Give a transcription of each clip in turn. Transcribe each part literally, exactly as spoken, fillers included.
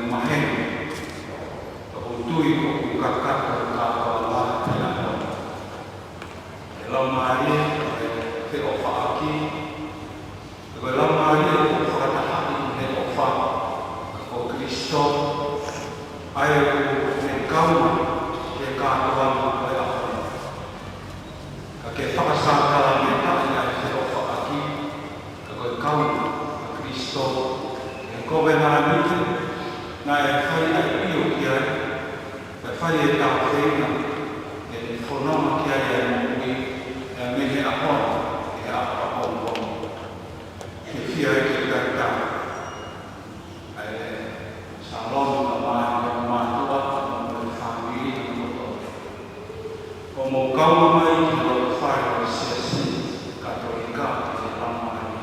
Maheni, ʻoku ou tui ʻoku kakato e kātoanga ʻi he ʻaho ni. Ko e laumālie ʻo e feʻofaʻaki, ko e laumālie ʻoku fakatahaʻi ʻi he ʻofa, ko Kalaisi, ʻa ia ʻoku ne kaunga he kātoanga ʻo e ʻaho ni. Ka ke fakasākalamētaʻi ʻa e feʻofaʻaki, ka ko e kaunga ʻa Kalaisi, ʻi he kovinānite naʻe fai ʻa e ʻio ki ai, pea fai ʻe he Tama ʻa e fononga ki ai ʻa e moʻui, ʻa ia mei he ʻaho ni ki he ʻaho ʻapongipongi. Ke fai ʻe he ʻEiki ʻa e sālome, ka mai ʻa e mātuʻa, mo e fāmili, mo e kotoa. ʻO mou kau mai ki he loto fai ʻo e Siasi Katolika ʻi he Laumālie,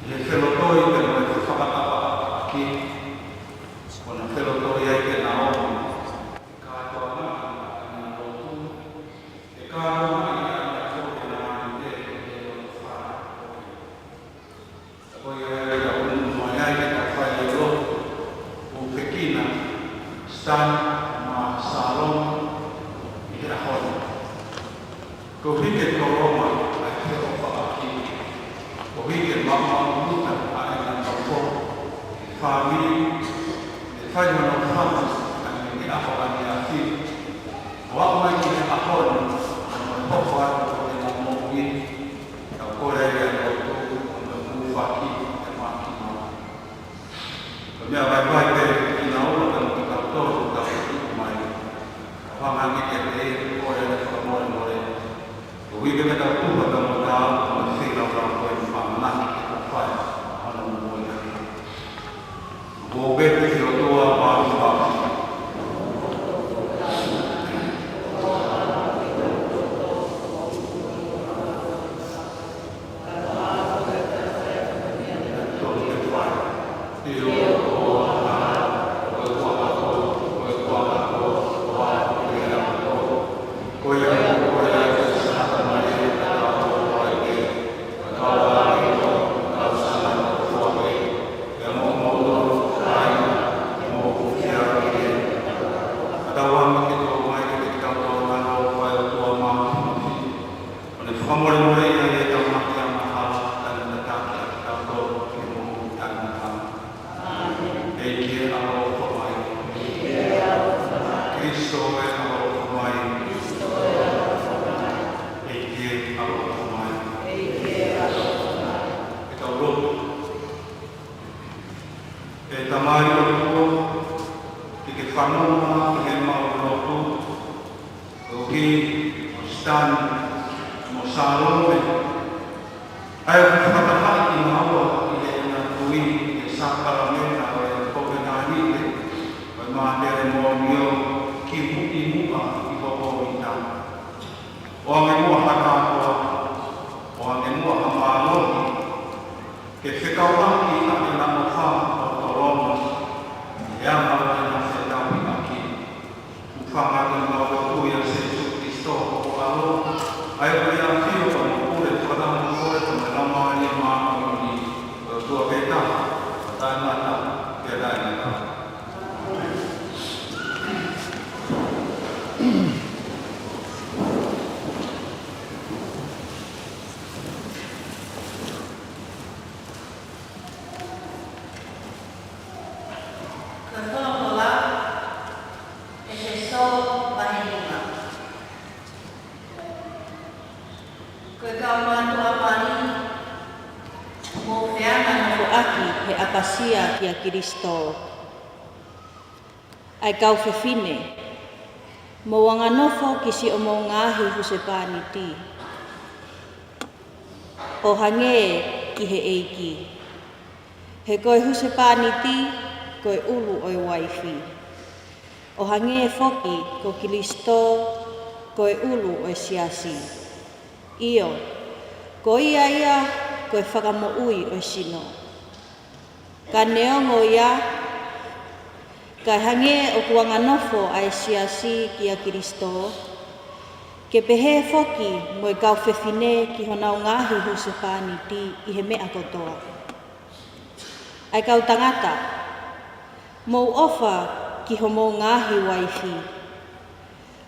ʻi he felotoi pea mo e fefakataʻeʻaonga, ʻo na felotoi ai pea na ō mai. Kātoanga ʻa e lotu, ʻe kātoanga ʻa e kovinānite ʻi he loto fai. Ko ia ai ʻoku ʻunuʻunu mai ai ke tau fai e lotu ʻo ʻufiʻufi ʻa Stan mo Salome ʻi he ʻaho ni. Koeʻuhi ke tolonga ʻa e feʻofaʻaki, koeʻuhi ke maʻumaʻuluta ʻa ʻena nofo, fāmili, ke fai hono fakaʻaongaʻi ʻa e ʻaho ʻaneafi, ʻo aʻu mai ki he ʻaho ni, ʻo hoko atu ko ʻena moʻui. Tau kole ai ʻa e lotu, ʻo ne hūfaki ʻi he mahaki māʻoniʻoni. Ko e meʻa vaivai pē kinaua pea mo kitautolu ʻoku tau tuʻu mai. Ka hanga ange ke te u kole ʻa e fakamolemole. Koeʻuhi ke tau tuʻu pea mo taau, ʻo ne feilaulau ko e fakamanatu ke tau fai, ʻa hono moʻui ʻaki. Ko e pehē ki he ʻOtua Māfimafi. Ko e fakamolemole ia ʻi heʻetau mahaki angahala, ʻo ne tataki kitautolu ki he moʻui taʻengata. ʻEiki ē, ʻaloʻofa mai. Kalaisi ē, ʻaloʻofa mai. ʻEiki ē, ʻaloʻofa mai. Ke tau lotu. ʻE Tamai ʻOtua, ke ke fanongo ki heʻemau lotu, koeʻuhi ko Stan mo Salome, ʻa ia ʻoku fakatahaʻi kinaua ʻi heʻena tui ki he sākalamēniti ʻo e kovinānite ʻo e mātelemonio kimuʻa ʻi hoʻo ʻita. ʻOange muʻa ha kātoanga, ʻoange muʻa ha mālohi, ke fekauʻaki ʻa ʻena ʻofa ʻo tolonga ʻi he anga ʻo ʻena fetauhiʻaki. Hūfanga atu ʻemau lotu ʻia Sīsū Kalaisi ko ho ʻAlo, ʻa ia ʻoku ʻafio pea mo pule fakataha mo koe pea mo e Laumālie Māʻoniʻoni, ko e ʻOtua pē taha, ʻo taʻengata pea taʻengata. Ko e folofola, ʻEfesō vahe nima. Ko e kau mātuʻa mali, mou feanganofoʻaki he ʻapasia kia Kalaisi. ʻA e kau fefine, mou anganofo ki siʻomou ngaahi husepāniti, ʻo hangē ki he ʻEiki. He ko e husepāniti ko e ʻulu ʻo e uaifi, ʻo hangē foki ko Kalaisi ko e ʻulu ʻo e siasi. ʻIo, ko ia ia ko e fakamoʻui ʻo e sino. Ka neongo ia, kae hangē ʻoku anganofo ʻa e siasi kia Kalaisi, ke pehē foki mo e kau fefine ki honau ngaahi husepāniti ʻi he meʻa kotoa. ʻA e kau tangata, Mou ʻofa ki homou ngaahi uaifi,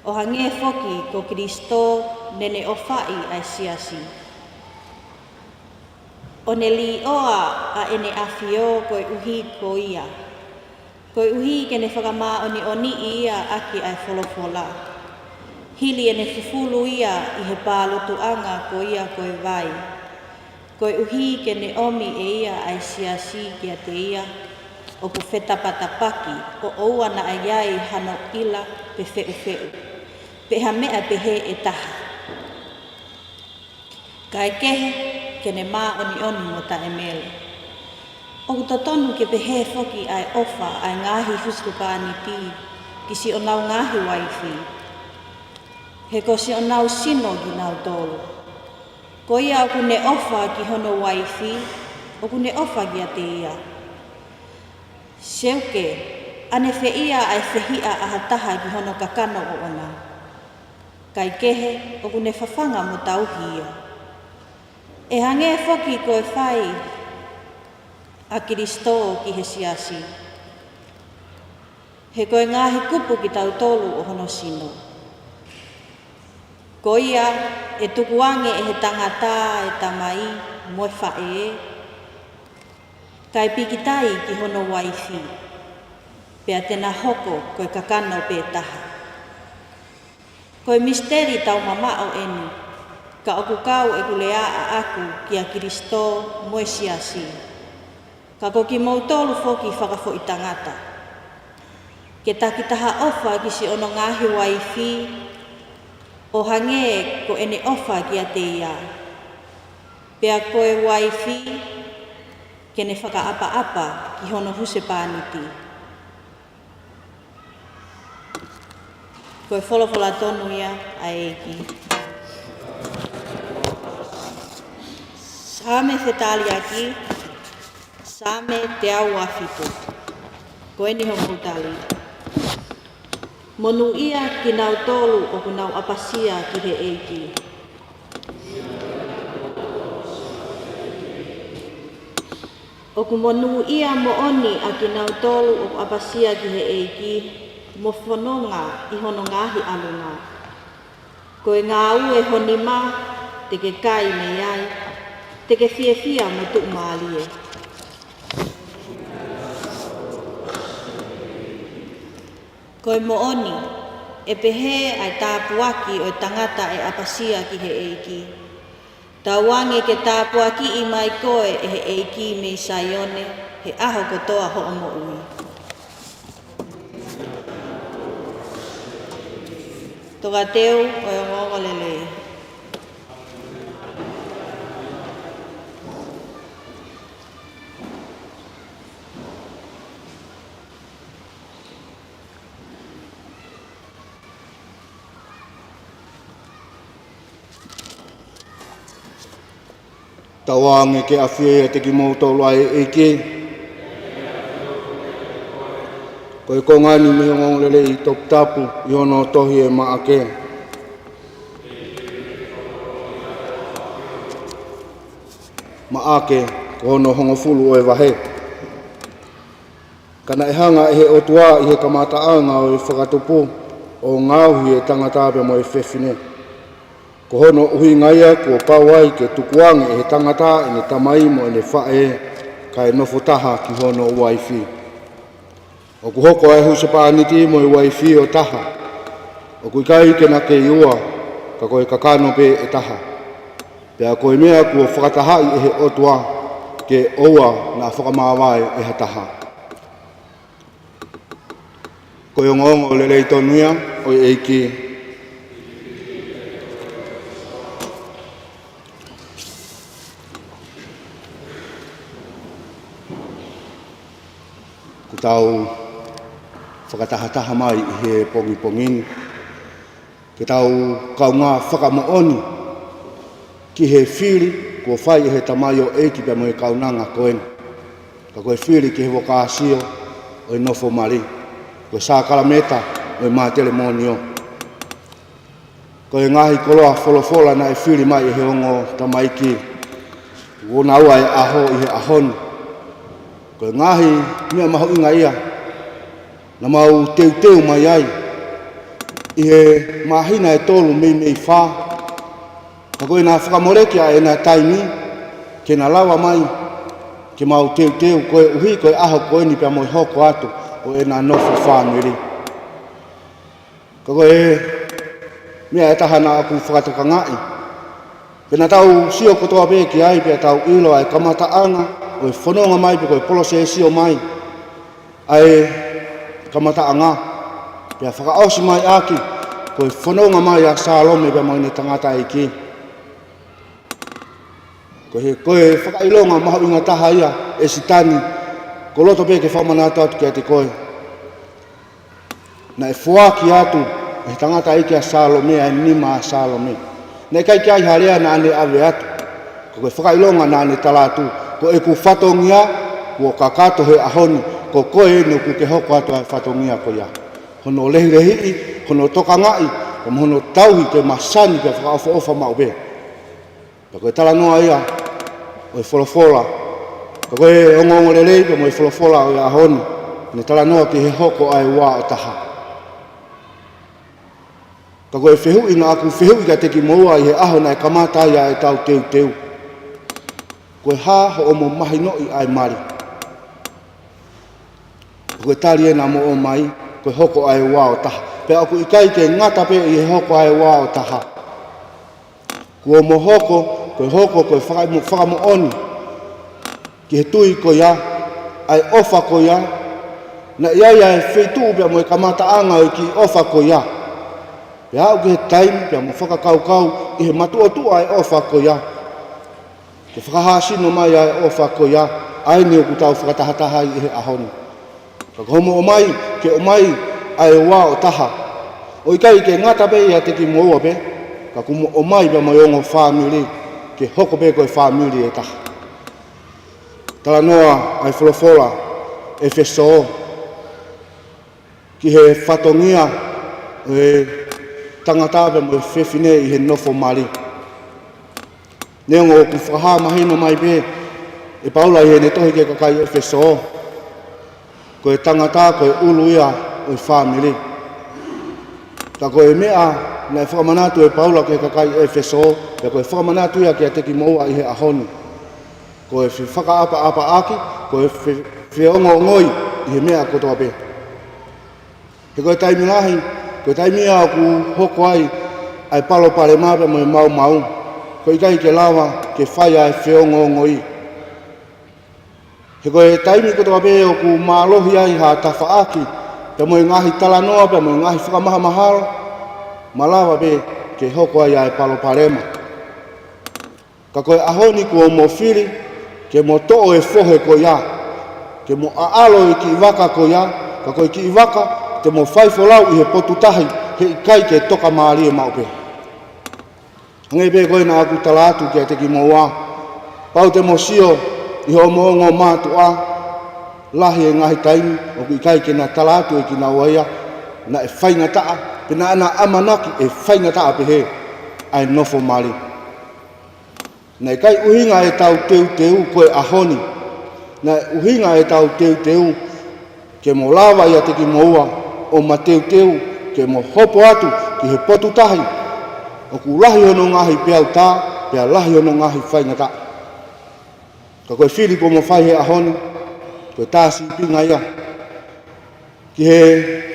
ʻo hangē foki ko Kilisitō naʻa ne ʻofaʻi ʻa e siasi, ʻo ne līʻoa ʻa ʻEne ʻAfio koeʻuhi ko ia, koeʻuhi ke ne fakamāʻoniʻoniʻi ia ʻaki ʻa e folofola, hili ʻene fufulu ia ʻi he pālotuʻanga ko ia ko e vai, koeʻuhi ke ne ʻomi ʻe ia ʻa e siasi kiate ia ʻoku fetapatapaki, ʻo ʻoua naʻa ʻi ai hano ʻila pe feʻufeʻu, pe ha meʻa pehē ʻe taha, kae kehe ke ne māʻoniʻoni mo taʻemele. ʻOku totonu ke pehē foki ʻa e ʻofa ʻa e ngaahi husepāniti ki siʻonau ngaahi uaifi, he ko siʻonau sino kinautolu. Ko ia ʻoku ne ʻofa ki hono uaifi, ʻoku ne ʻofa kiate ia. Seuke, ʻa ne feʻia ʻa e fehiʻa ʻa ha taha ki hono kakano ʻoʻona, kae kehe ʻoku ne fafanga mo tauhi ia. ʻE hangē foki ko e fai ʻa Kilisitō ki he siasi, he ko e ngaahi kupu kitautolu ʻo hono sino. Ko ia, ʻe tukuange ʻe he tangata ʻa e tamai mo e faʻē, kae pīkitai ki hono uaifi, pea te na hoko ko e kakano pē taha. Ko e misiteli taumamaʻo ʻeni, ka ʻoku kau ʻeku lea ʻaʻaku kia Kilisitō mo e siasi, ka ko kimoutolu foki fakafoʻitangata, ke takitaha ʻofa ki siʻono ngaahi uaifi, ʻo hangē ko ʻene ʻofa kiate ia. Pea ko e uaifi, ke ne fakaʻapaʻapa ki hono husepāniti. Ko e folofola tonu ia ʻa e ʻEiki. Saame fetaliaki, Saame teau uafitu. Ko eni hoku tali. Monūʻia kinautolu ʻoku nau ʻapasia ki he ʻEiki. ʻOku monūʻia moʻoni ʻa kinautolu ʻoku ʻapasia ki he ʻEiki, mo fononga ʻi hono ngaahi ʻalunga. Ko e ngāue ho nima te ke kai mei ai, te ke fiefia mo tuʻumālie. Ko e moʻoni, ʻe pehē ʻa e tāpuaki ʻo e tangata ʻe ʻapasia ki he ʻEiki. Tauange ke tāpuakiʻi mai koe ʻe he ʻEiki mei Saione he ʻaho kotoa hoʻo moʻui. Tokateu ʻo e ongoongolelei. Tauange ke ʻafioʻi ʻiate kimoutolu ʻa e ʻEiki. Ko e konga eni mei he ongoongolelei toputapu ʻi hono tohi ʻe Maʻake. Maʻake, ko hono hongofulu ʻo e vahe. Ka naʻe hanga ʻe he ʻOtua ʻi he kamataʻanga ʻo e fakatupu ʻo ngaohi e tangata pea mo e fefine. Ko hono ʻuhinga ia kuo pau ai ke tukuange ʻe he tangata ʻene tamai mo ʻene faʻē, kae nofo taha ki hono uaifi. ʻOku hoko ʻa e husepāniti mo e uaifi ʻo taha. ʻOku ʻikai ke na kei ua, ka ko e kakano pē ʻe taha. Pea ko e meʻa kuo fakatahaʻi ʻe he ʻOtua, ke ʻoua naʻa fakamāvae ʻe ha taha. Ko e ongoongolelei tonu ia ʻo e ʻEiki. Kuo tau fakatahataha mai ʻi he pongipongi ni, ke tau kaungā fakamoʻoni ki he fili kuo fai ʻe he tamaioʻeiki pea mo e kaunanga ko eni. Ka ko e fili ki he vokāsio ʻo e nofo mali, ko e sākalamēniti ʻo e mātelemonio. Ko e ngaahi koloa folofola naʻe fili mai ʻe he ongo tamaiki, ʻoku na ua he ʻaho ʻi he ʻaho ni. Ko e ngaahi meʻa mahuʻinga ia Naʻa mau teuteu mai ai ʻi he māhina ʻe tolu mei mei fā. Ka ko ʻena fakamoleki ʻa ʻena taimi ke na lava mai ke mau teuteu koeʻuhi ko e ʻaho ko eni pea mo e hoko atu ʻo ʻena nofo fāmili. Ka ko e meʻa ʻe taha naʻa ku fakatokangaʻi, pea naʻa tau sio kotoa pē ki ai pea tau ʻilo ʻa e kamataʻanga ʻo e fononga mai pe ko e polosesio mai ʻa e kamataʻanga, pea fakaʻosi mai ʻaki ko e fononga mai ʻa Salome pea mo ʻene tangataʻeiki. Ko e, ko e fakaʻilonga mahuʻinga taha ia ʻe Sitani, ko loto pē ke fakamanatu atu kiate koe. Naʻe foaki atu ʻe he tangataʻeiki ʻa Salome ʻa e nima ʻa Salome. Naʻe ʻikai ke ʻi ai ha lea naʻa ne ʻave atu. Ka ko e fakaʻilonga naʻa ne tala atu, ko ʻeku fatongia kuo kakato he ʻaho ni, ko koe eni ʻoku ke hoko atu ʻa e fatongia ko ia. Hono lehilehiʻi, hono tokangaʻi, pea mo hono tauhi ke masani pea fakaʻofoʻofa maʻu pē. Pea ko e talanoa ia ʻo e folofola. Ka ko e ongoongolelei pea mo e folofola ʻo e ʻaho ni, ne talanoa ki he hoko ʻa e ua ʻo taha. Ka ko e fehuʻi naʻa ku fehuʻi kiate kimoua ʻi he ʻaho naʻe kamata ai ʻa ʻetau teuteu, ko e hā hoʻomo mahinoʻi ʻa e mali? Ko e tali ē naʻa mo ʻomai, ko e hoko ʻa e ua ʻo taha. Pea ʻoku ʻikai ke ngata pē ʻi he hoko ʻa e ua ʻo taha. Kuo mo hoko, ko e hoko, ko e faka-, mo-, fakamoʻoni ki he tui ko ia, ʻa e ʻofa ko ia, naʻe ʻi ai ʻa e feituʻu pea mo e kamataʻanga ʻo e kiʻi ʻofa ko ia. Pea aʻu ki he taimi, pea mo fakakaukau ʻi he matuʻotuʻa ʻa e ʻofa ko ia. Ke fakahāsino mai ʻa e ʻofa ko ia, ʻa eni ʻoku tau fakatahataha ai ʻi he ʻaho ni. Ka ko hoʻomo ʻomai, ke ʻomai ʻa e ua ʻo taha. ʻOku ʻikai ke ngata pē ʻiate kimoua pē, ka kuo mo ʻomai pea mo e ongo fāmili, ke hoko pē ko e fāmili ʻe taha. Talanoa ʻa e folofola ʻEfesō ki he fatongia ʻo e tangata pea mo e fefine ʻi he nofo mali. Neongo ʻoku fakahā mahino mai pē ʻe Paula ʻi heʻene tohi ki he kakai ʻEfesō, ko e tangata ko e ʻulu ia ʻo e fāmili. Ka ko e meʻa naʻe fakamanatu ʻe Paula ki he kakai ʻEfesō, pea ko e fakamanatu ia kiate kimoua ʻi he ʻaho ni, ko e fefakaʻapaʻapaʻaki, ko e fe-, feongoongoi ʻi he meʻa kotoa pē. He ko e taimi lahi, ko e taimi ia ʻoku hoko ai ʻa e palopalema pea mo e maumau, ʻoku ʻikai ke lava ke fai ʻa e feongoongoi. He ko e taimi kotoa pē ʻoku mālohi ai ha tafaʻaki pea mo e ngaahi talanoa pea mo e ngaahi fakamahamahalo, malava pē ke hoko ai ʻa e palopalema. Ka ko e ʻaho ni kuo mo fili ke mo toʻo e fohe ko ia, ke mo ʻaʻalo e kiʻi vaka ko ia, ka ko e kiʻi vaka te mo fai folau ʻi he potu tahi, heʻikai ke tokamālie maʻu pē. Hangē pē ko ē naʻa ku tala atu kiate kimoua, pau te mo sio ʻi hoʻomo ongo mātuʻa, lahi e ngaahi taimi ʻoku ʻikai ke na tala atu ʻe kinaua ia naʻe faingataʻa, pe naʻa na ʻamanaki ʻe faingataʻa pehē ʻa e nofo mali. Naʻe ʻikai ʻuhinga ʻetau teuteu ko e ʻaho ni. Naʻe ʻuhinga ʻetau teuteu ke mo lava ʻiate kimoua ʻo ma teuteu ke mo hopo atu ki he potu tahi ʻoku lahi hono ngaahi peau tā, pea lahi hono ngaahi faingataʻa. Ka ko e fili kuo mo fai he ʻaho ni, ko e tā sīpinga ia ki he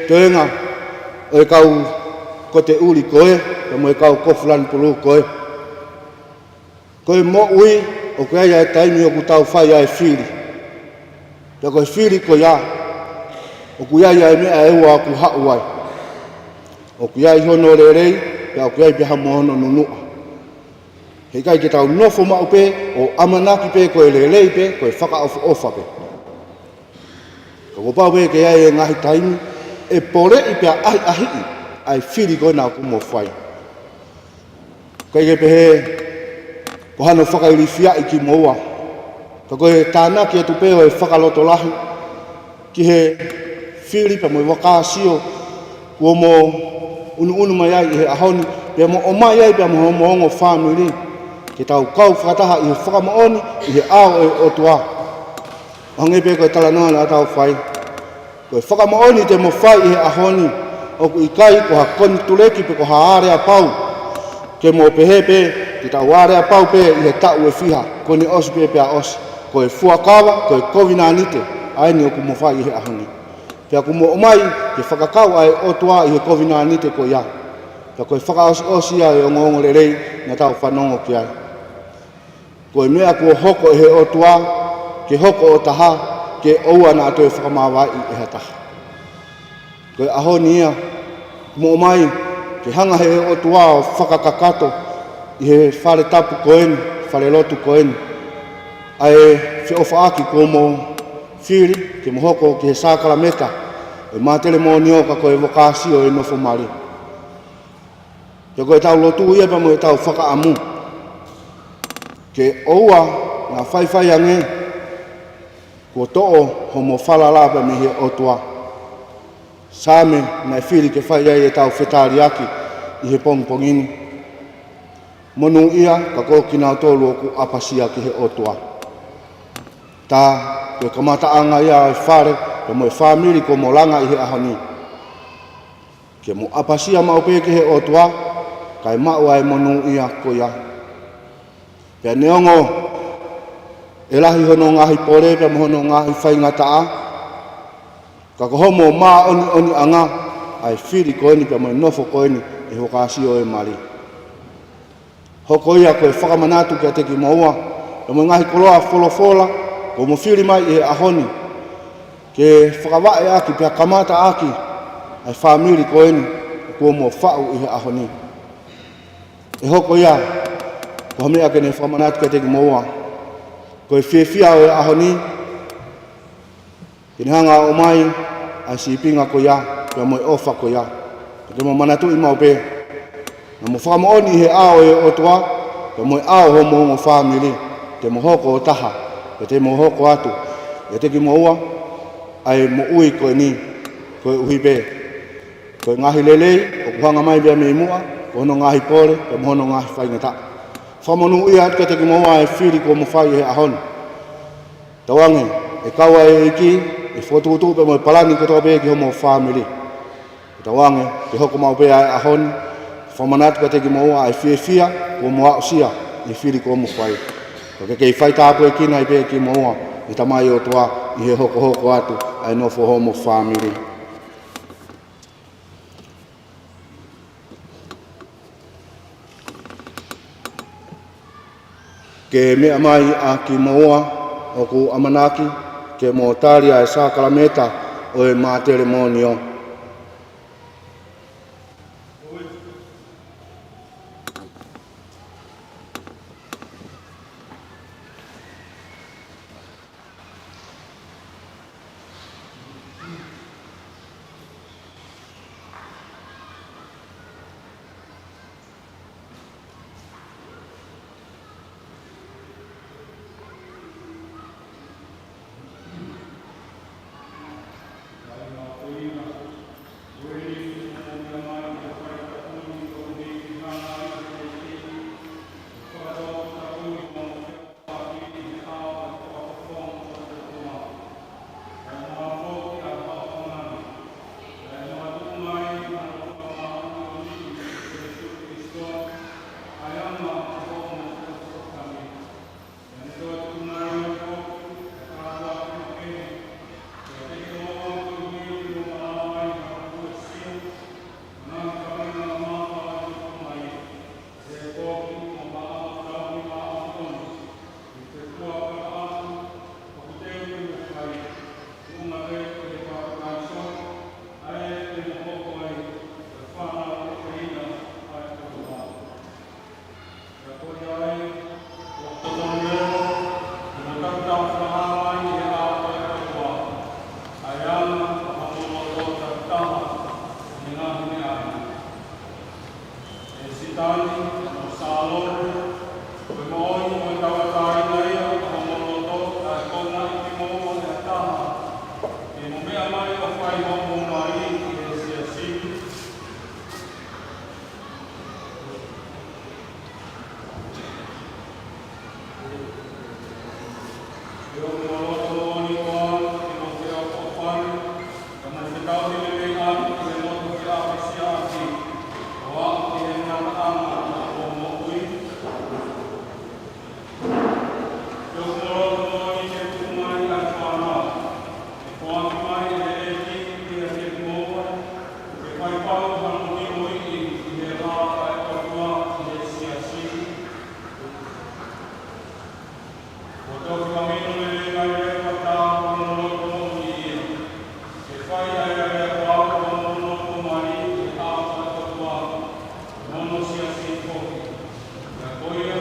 toenga ʻo e kau kote ʻuli ko ē, pea mo e kau kofu lanu pulū ko ē. Ko e moʻui, ʻoku ʻi ai ʻa e taimi ʻoku tau fai ʻa e fili. Pea ko e fili ko ia, ʻoku ʻi ai ʻa e meʻa ʻe ua ʻoku haʻu ai. ʻOku ʻi ai hono lelei, pea ʻoku ʻi ai pē ha mo hono nunuʻa. Heʻikai ke tau nofo maʻu pē ʻo ʻamanaki pē ko e lelei pē, ko e fakaʻofoʻofa pē. Ka kuo pau pē ke ʻi ai e ngaahi taimi ʻe poleʻi pea ʻahiʻahiʻi ʻa e fili ko ena ʻoku mo fai. ʻIkai ke pehē ko hano fakailifiaʻi kimoua, ka ko e tānaki atu pē ʻo e fakalotolahi ki he fili pea mo e vaka sio kuo mo ʻunuʻunu mai ai ʻi he ʻaho ni, pea mo ʻomai ai pea mo hoʻomo ongo fāmili, ke tau kau fakataha ʻi he fakamoʻoni ʻi he ʻao ʻo e ʻOtua. ʻO hangē pē ko e talanoa naʻa tau fai, Ko e fakamoʻoni te mo fai ʻi he ʻaho ni, ʻoku ʻikai ko ha konituleki pe ko ha aleapau, ke mo pehē pē, ke tau aleapau pē ʻi he taʻu ʻe fiha, ko ʻene ʻosi pē pea ʻosi. Ko e fuakava, ko e kovinānite, ʻa eni ʻoku mo fai ʻi he ʻaho ni. Pea ʻoku mo ʻomai ke fakakau ʻa e ʻOtua ʻi he kovinānite ko ia. Pea ko e fakaʻosiʻosi ia ʻo e ongoongolelei naʻa tau fanongo ki ai. Ko e meʻa kuo hoko ʻe he ʻOtua, ke hoko ʻo taha, ke ʻoua naʻa toe fakamāvaeʻi ʻe ha taha. Ko e ʻaho ni ia, mo ʻomai, ke hanga ʻe he ʻOtua ʻo fakakakato ʻi he fale tapu ko eni, fale lotu ko eni, ʻa e feʻofaʻaki kuo mo fili, ke mo hoko ki he sākalameta ʻo e mātelemonio ka ko e vokāsio ʻo e nofo mali. Pea ko ʻetau lotu ia pea mo ʻetau fakaʻamu, ke ʻoua naʻa faifai ange, kuo toʻo hoʻomo falala pea mei he ʻOtua. Saame naʻe fili ke fai ai ʻetau fetaliaki ʻi he pongipongi ni. Monūʻia ka ko kinautolu ʻoku ʻapasia ki he ʻOtua. Tā ko e kamataʻanga ia ʻo e fale, pea mo e fāmili kuo mo langa ʻi he ʻaho ni. Ke mo ʻapasia maʻu pē ki he ʻOtua, kae maʻu ʻa e monūʻia ko ia. Pea neongo ʻe lahi hono ngaahi pole pea mo hono ngaahi faingataʻa, ka ko hoʻomo māʻoniʻoniʻanga ʻa e fili ko eni pea mo e nofo ko eni ʻi he vokāsio ʻo e mali. Hoko ia ko e fakamanatu kiate kimoua, pea mo e ngaahi koloa folofola kuo mo fili mai ʻi he ʻaho ni, ke fakavaʻe ʻaki pea kamata ʻaki ʻa e fāmili ko eni kuo mo faʻu ʻi he ʻaho ni. ʻE hoko ia ko ha meʻa ke ne fakamanatu kiate kimoua, ko e fiefia ʻo e ʻaho ni, ke ne hanga ʻo ʻomai ʻa e sīpinga ko ia, pea mo e ʻofa ko ia. Pea ke mo manatuʻi maʻu pē, naʻa mo fakamoʻoni ʻi he ʻao ʻo e ʻOtua, pea mo e ʻao hoʻomo ongo fāmili, te mo hoko ʻo taha, pea te mo hoko atu ʻiate kimoua ʻa e moʻui ko eni, koeʻuhi pē ko e ngaahi lelei ʻoku hanga mai pea mei muʻa, ko hono ngaahi pole, pea mo hono ngaahi faingataʻa. Fakamonūʻia atu kiate kimoua ʻa e fili kuo mo fai ʻi he ʻaho ni. Tauange, ʻe kau ʻa e ʻEiki ʻi he fokotuʻutuʻu pea mo e palani kotoa pē ki hoʻomo fāmili. Tauange, ke hoko maʻu pē ʻa e ʻaho ni, fakamanatu kiate kimoua ʻa e fiefia kuo mo aʻusia ʻi he fili kuo mo fai. Ka ke kei faitāpuekina ai pē kimoua ʻe he Tamai ʻOtua ʻi he hokohoko atu ʻa e nofo hoʻomo fāmili. Ke meʻa mai ʻa kimoua ʻoku ʻamanaki ke mo tali ʻa e sākalameta ʻo e mātelemonio. ʻE Sitani, ʻe mo Sālote, ko e moʻoni ko e tauʻatāina ia ʻo hoʻomo loto, kae konga ʻi kimoua ʻe ha taha, ke mo meʻa mai ʻo fai hoʻomo mali ki he siasi. ʻE hoʻomo loto moʻoni koā ke mo feʻofoʻofani, ka Tau lelei atu ki he loto feʻapisiaʻaki, ʻo aʻu ki he ngataʻanga ʻo hoʻo moʻui. Ke u lolotonga ke tuku mai ʻa e fānau, ʻe foaki mai ʻe he ʻEiki kiate kimoua, ke fai pau hono kimuiʻi ʻi he ʻao ʻo e ʻOtua ʻi he siasi. Kuo toki mahino lelei mai leva ʻa e tā ʻo hono loto moʻui ia. Ke fai ai ʻa e lea pau ʻo hono nofo mai ʻi he ʻao ʻo e ʻOtua, mo hono siasi foki. Pea ko ia,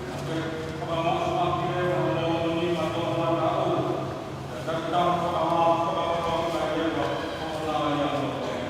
naʻa ke fakamaʻamaʻa ki leva hono moʻoni mo hono ngataʻanga, pea takitaha fakahā fakapapau mai leva hoʻo lava ia mo koe.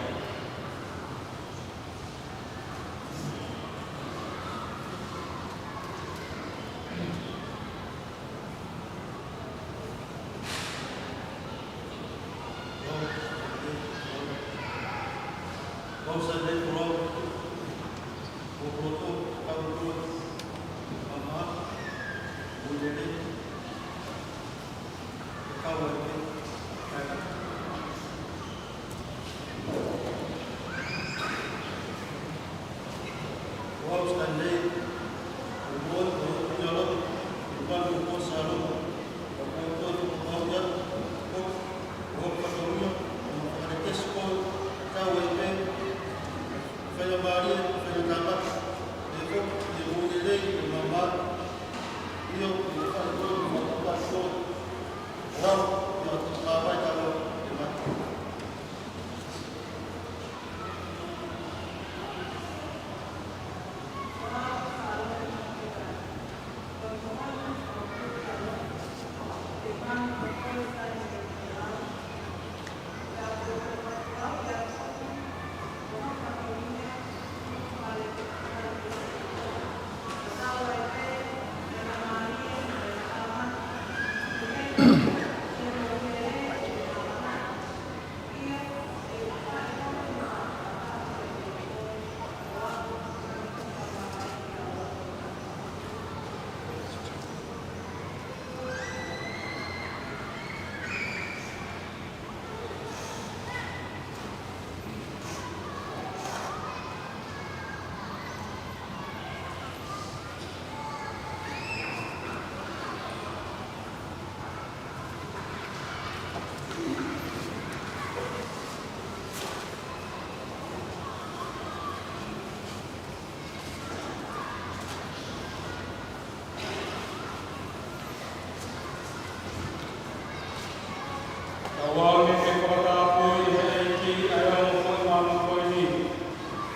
Tau ō ni ke fakatapui ʻe he ʻEiki ʻa e ongo foʻi mana ko eni.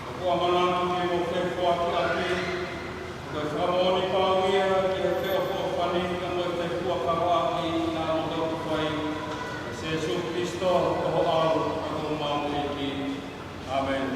ʻOku ʻamanaki ke mo fefoakiʻaki, ʻo ka fakamoʻoni pau ia ki he feʻofoʻofani ka mo e fefuakavaʻaki ʻi he ʻaho ʻoku tau fai. Sēsū Kalaisi ko ho ʻAlo, ka ko homau ʻEiki. ʻĀmeni.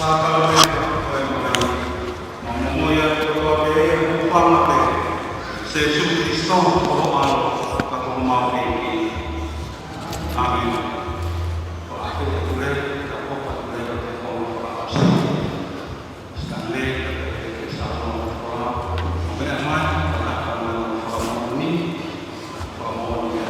Sākalameniti ko e maheni, mo e momoʻi ʻa e kotoa pē ʻi he hūfanga pē ʻo Sīsū Kalaisi ko ho ʻAlo, ka ko homau ʻEiki. ʻĀmeni. Ko e ʻaho ʻo e ʻOtua, ka ko e ʻaho ʻo e ʻOtua, ko e ʻaho ʻo e ʻOtua. Stanley, ke sa ʻo e ʻOtua, ʻo meʻa mai, ʻo kaka mai, ʻo fakamoʻoni, fakamoʻoni.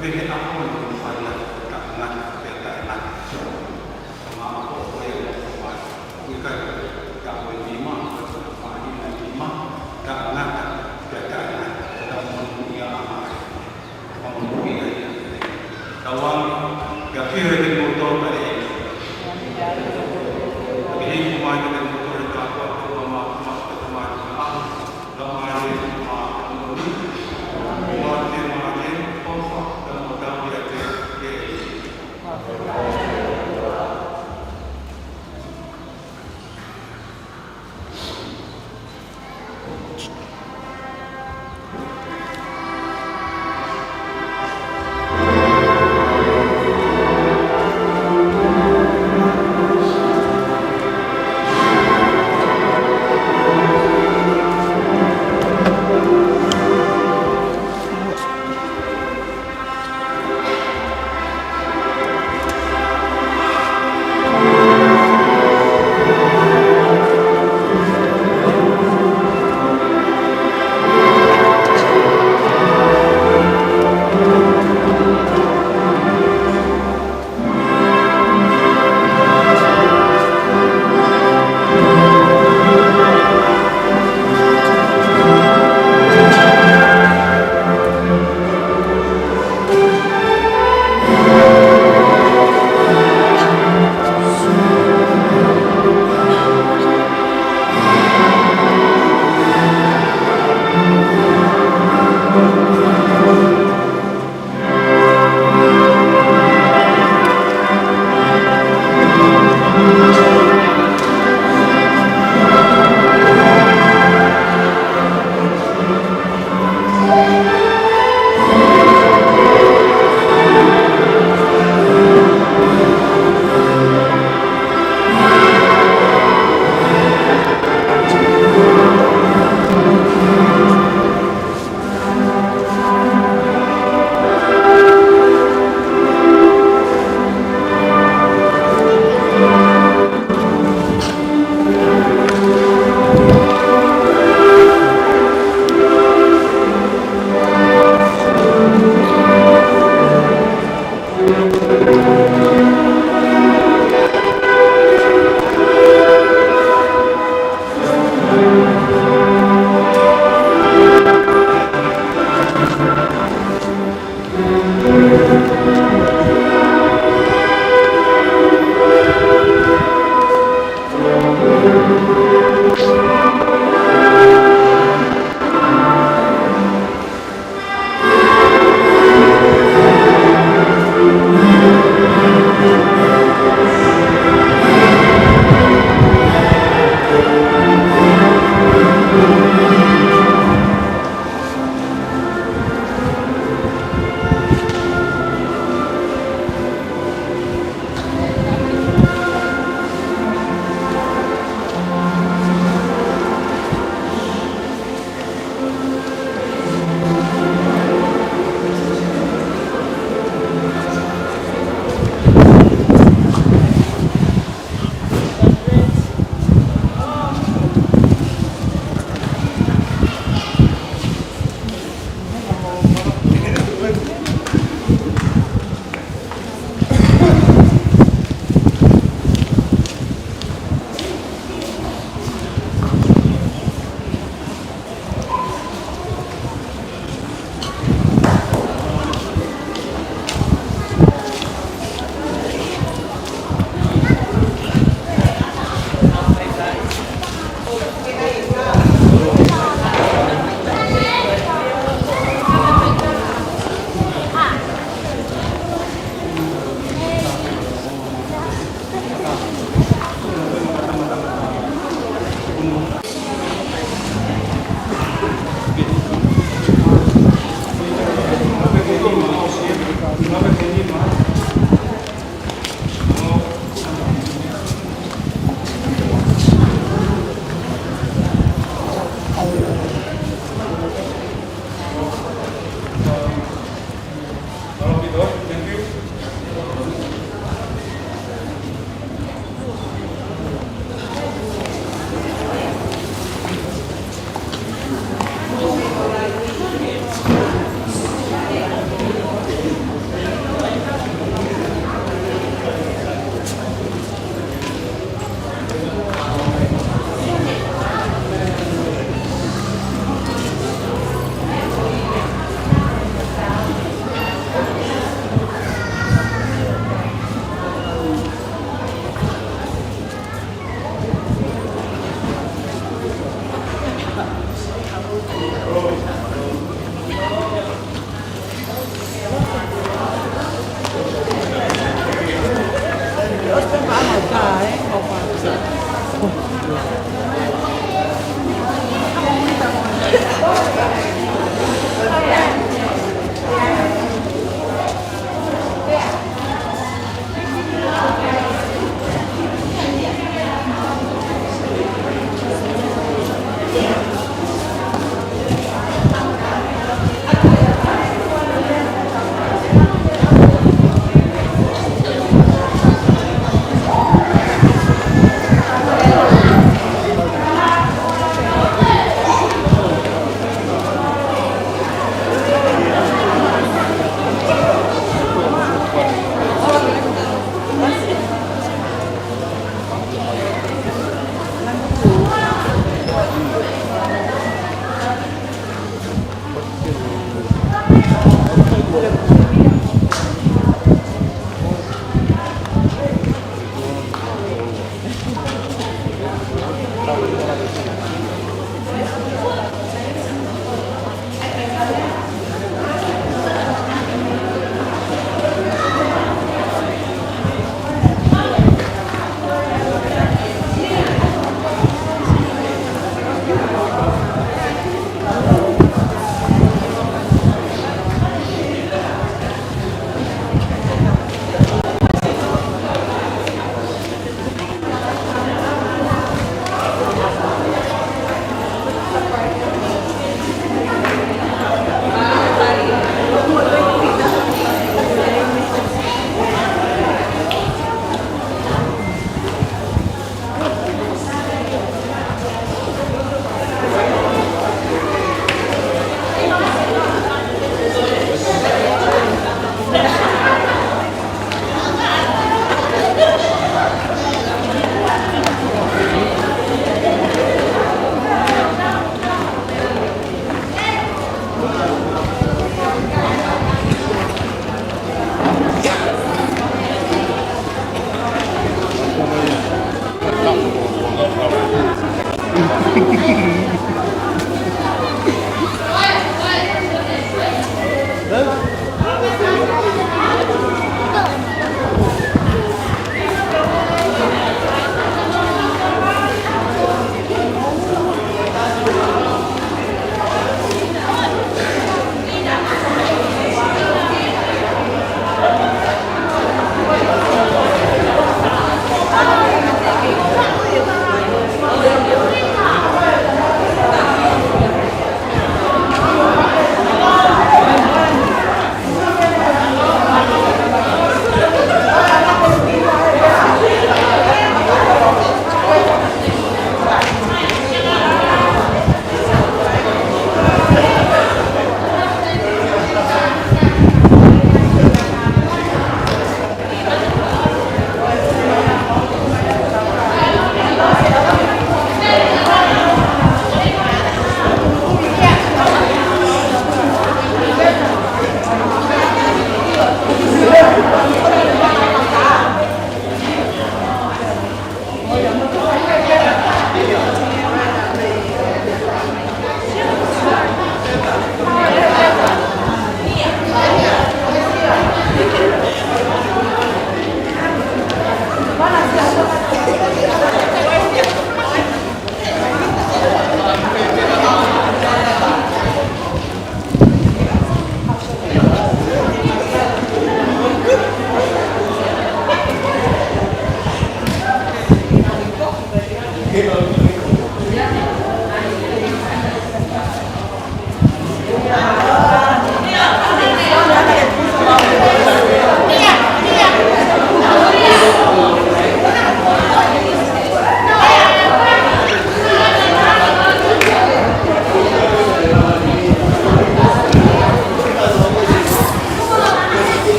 Pehē ʻa e ʻaho ni ʻoku fai ʻa e taʻengata pea taʻengata. Ka maʻa ko e ʻoku ʻikai taʻu ʻe nima, ka ko e māhina ʻe nima, taʻengata pea taʻengata. Ka monūʻia ʻa e ʻEiki. Ka monūʻia ʻa e ʻEiki. Tauange, pea pehē ki he motuʻa ʻa e ʻEiki. Pea ke hiki mai ki he motuʻa ʻa e ʻOtua, ko e ʻOtua māfimafi, ko e ʻOtua māfimafi.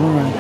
Ui,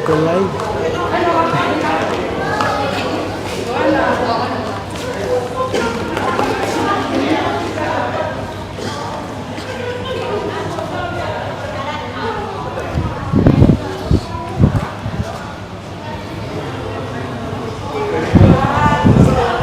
ko e live.